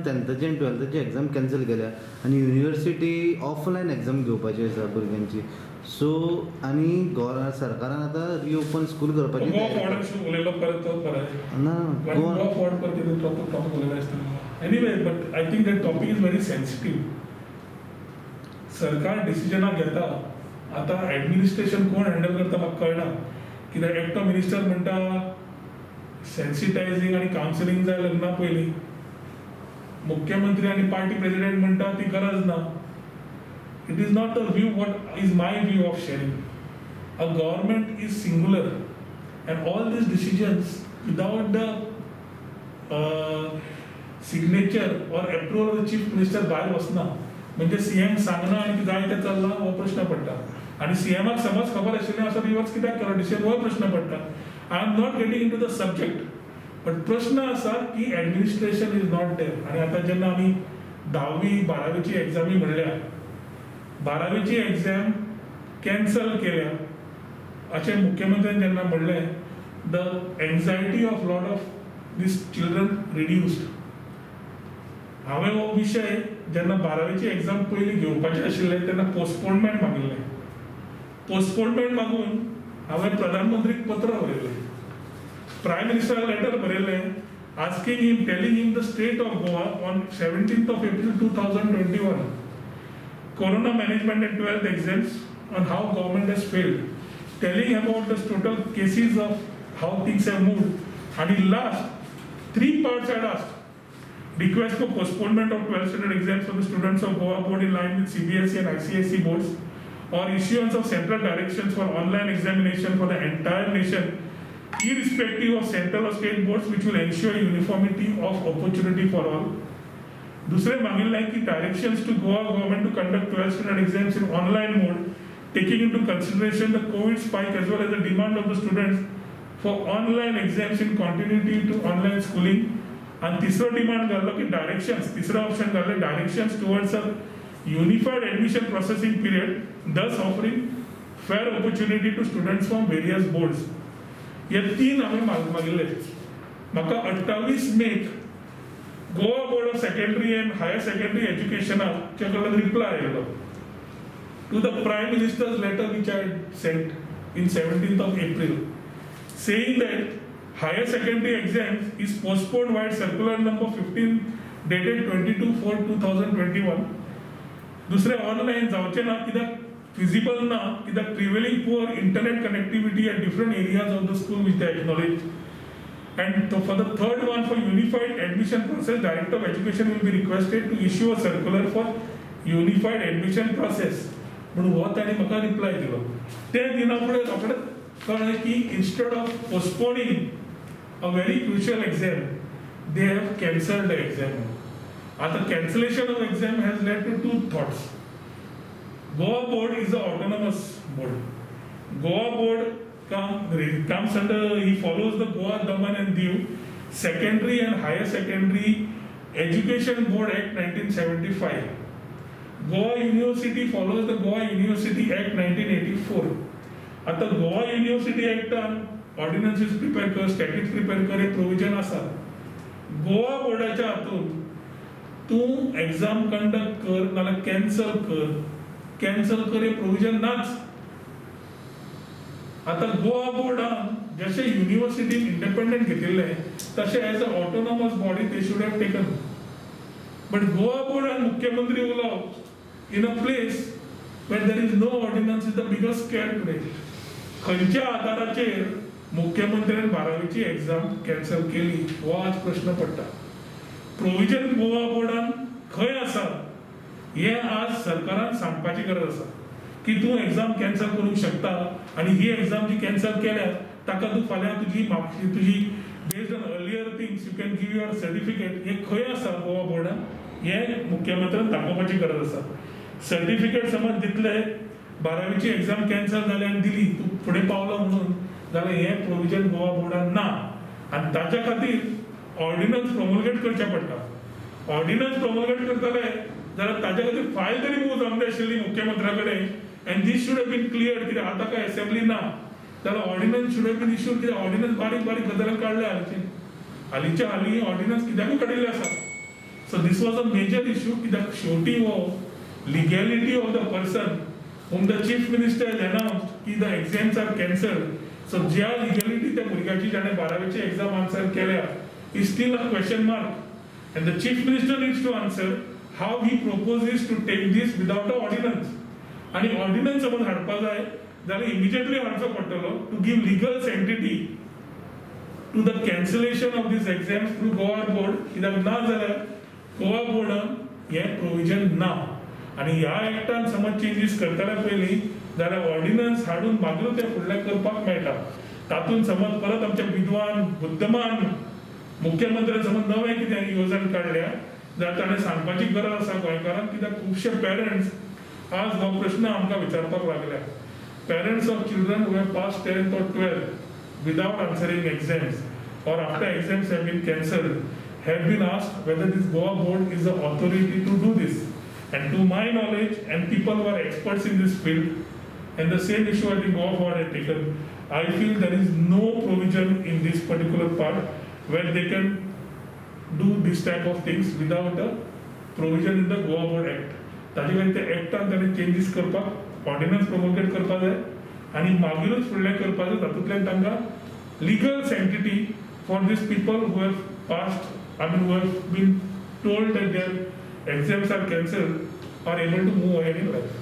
टेंथाची आनी ट्वेल्थाची exam cancel केल्या आनी युनिवर्सिटी ऑफलायन एग्जाम घेवपाची आसा भुरग्यांची. सो आनी सरकारान आतां रिओपन स्कूल करपाची उलयलो परत तो परत ना गोवा फॉरवर्ड करता टॉपीक उलयलो आसतना. Anyway, but I think that topic is very sensitive. सरकार डिसिजनां घेता, आतां एडमिनिस्ट्रेशन कोण हँडल करता म्हाका कळना. कित्याक एकटो मिनिस्टर म्हणटा सेन्सिटायझींग आनी कावन्सिलींग जाय लग्ना पयलीं, मुख्यमंत्री आनी पार्टी प्रेसिडेंट म्हणटा ती गरज ना. It is not a view, what is my view of sharing. A government is singular and all these decisions without the signature or approval of the chief minister भायर वचना. म्हणजे सीएम सांगना आनी जाय तें चल्लां हो प्रश्न पडटा. आनी सीएमाक समज खबर आशिल्लें असो रिवर्स कित्याक केलो डिसिजन हो प्रश्न पडटा. I am not getting into the subject, but प्रश्न आसा की एडमिनिस्ट्रेशन is not there. आनी आतां जेन्ना आमी 10वी 12वीची एग्जामी म्हणल्या, 12वीची एग्जाम कॅन्सल केल्या अशें मुख्यमंत्र्यान जेन्ना म्हणलें, the anxiety of lot of these children reduced. हांवें हो विशय जेन्ना 12वीची एग्जाम पयलीं घेवपाची आशिल्ले तेन्ना पोस्टपोनमेंट मागिल्लें. पोस्टपोनमेंट मागून हांवें प्रधानमंत्रीक पत्र बरयलें, प्रायम मिनिस्टराक लेटर बरयलें, asking him, telling him the state of Goa on 17th of April 2021, corona management and 12th exams on how government has failed, telling about the total cases of how things have moved. And in last 3 parts I had asked, request for postponement of 12th standard exams for the students of Goa board in line with CBSE and ICSE boards, or issuance of central directions for online examination for the entire nation, irrespective of central or state boards, which will ensure uniformity of opportunity for all. दुसरे मागिल्लें की directions to Goa government to conduct 12th standard exams in online mode, taking into consideration the COVID spike as well as the demand of the students for online exams in continuity to online schooling. आणि तिसरो demand घाल्लो की directions, तिसरो option घाल्लें directions towards a unified admission processing period, thus offering fair opportunity to students from various boards. हे 3 हांवें मागिल्ले. म्हाका 28 मेक Goa board of secondary and higher secondary एज्युकेशनाच्या कडल्यान रिप्लाय आयलो to the prime minister's letter which I sent in 17th of April, saying that higher secondary exams is postponed via circular number 15 dated 22/4/2021. दुसरे online जावचें ना कित्याक feasible ना, कित्याक prevailing poor internet connectivity at different areas of the school which they acknowledge. And for the third one, for unified admission process, Director of Education will be requested to issue a circular for unified admission process. म्हणून हो ताणें म्हाका reply दिलो. ते दिना फुडें रोखडेंच कळ्ळें की instead of postponing a very crucial exam, they have cancelled the exam. आतां cancellation of exam has led to 2 thoughts. Goa board is a autonomous board. Goa board comes under, he follows the Goa, Daman and Diu Secondary and Higher Secondary Education Board Act 1975. Goa University follows the Goa University Act 1984. आता Goa university ऍक्टान ऑर्डिनन्सीस prepare कर, स्टॅट्यूट prepare कर, हे provision आसा. गोवा बोर्डाच्या हातून तूं exam conduct कर नाल्यार कॅन्सल कर, कॅन्सल कर हे प्रोविजन नाच. आतां गोवा बोर्डान जशें युनिव्हर्सिटीन इंडिपेंडंट घेतिल्लें तशें as a autonomous body they should have taken. But Goa board आनी मुख्यमंत्री उलोवप in a place where there is no ordinance is the biggest scare today. खंयच्या आधाराचेर मुख्यमंत्र्यान 12वीची एग्जाम कॅन्सल केली हो आज प्रश्न पडटा. प्रोविजन गोवा बोर्डान खंय आसा हें आज सरकारान सांगपाची गरज आसा की तूं एग्जाम कॅन्सल करूंक शकता आनी ही एग्जाम जी कॅन्सल केल्या ताका तूं फाल्यां तुजी मार्कशीट तुजी based on earlier things you can give your certificate. हें खंय आसा गोवा बोर्डान हें मुख्यमंत्र्यान दाखोवपाची गरज आसा. सर्टिफिकेट समज दितले, 12वीची एग्जाम कॅन्सल जाली आनी दिली, तूं फुडें पावलो म्हणून, जाल्यार हें प्रोविजन गोवा बोर्डान ना. आनी ताच्या खातीर ऑर्डिनन्स प्रोमोलगेट करचें पडटा. ऑर्डिनन्स प्रोमोलगेट करतले जाल्यार ताच्या खातीर फायल तरी मूव जावंक जाय आशिल्ली मुख्यमंत्र्या कडेन, and this should have been clear. कित्याक आतां काय एसेंब्ली ना जाल्यार ordinance should have been issued. कित्याक ऑर्डिनन्स बारीक बारीक गजाली काडल्या हालींचे, हालींच्या हालीं ऑर्डिनन्स कित्याकूय काडिल्ले आसा. So this was a major issue कित्याक शेवटी हो legality of the person whom the chief minister has announced की the exams are cancelled. So ज्या लिगॅलिटी त्या भुरग्याची ज्याणे बारावेची एक्झाम आन्सर केल्या is still a question mark, and the chief minister needs to answer how he proposes to take this without a ordinance. आनी ordnance समज हाडपा जाय जाल्यार इमिजिएटली हाडचो पडटलो to give legal sanctity to the cancellation of these exams through Goa board, कित्याक ना जाल्यार गोवा बोर्डान हें प्रोविजन ना. आनी ह्या एक्टान समज चेंजीस करतले पयलीं जाल्यार ऑर्डिनन्स हाडून मागीर तें फुडलें करपाक मेळटा. तातूंत समज परत आमचे विद्वान बुद्धमान मुख्यमंत्र्यान समज नवें कितें येवजण काडल्या जाल्यार ताणें सांगपाची गरज आसा गोंयकारांक, कित्याक खुबशे पेरंट्स आज हो प्रश्न आमकां विचारपाक लागल्या. Parents of children who have passed 10th or 12th without answering exams or after exams have been cancelled have been asked whether this Goa board is the authority to do this. And to my knowledge, and people who are experts in this field, and the same issue I think Goa board had taken, I feel there is no provision in this particular part where they can do this type of things without a provision in the Goa Board Act. ताजे खातीर ते एक्टान ताणें changes करपाक ordnance प्रोमोगेट करपाक जाय आनी मागीरूच फुडलें करपाक जाय. तातूंतल्यान तांकां legal sanctity for these people who have passed, I mean who have been told that their exams are cancelled, are able to move ahead in life.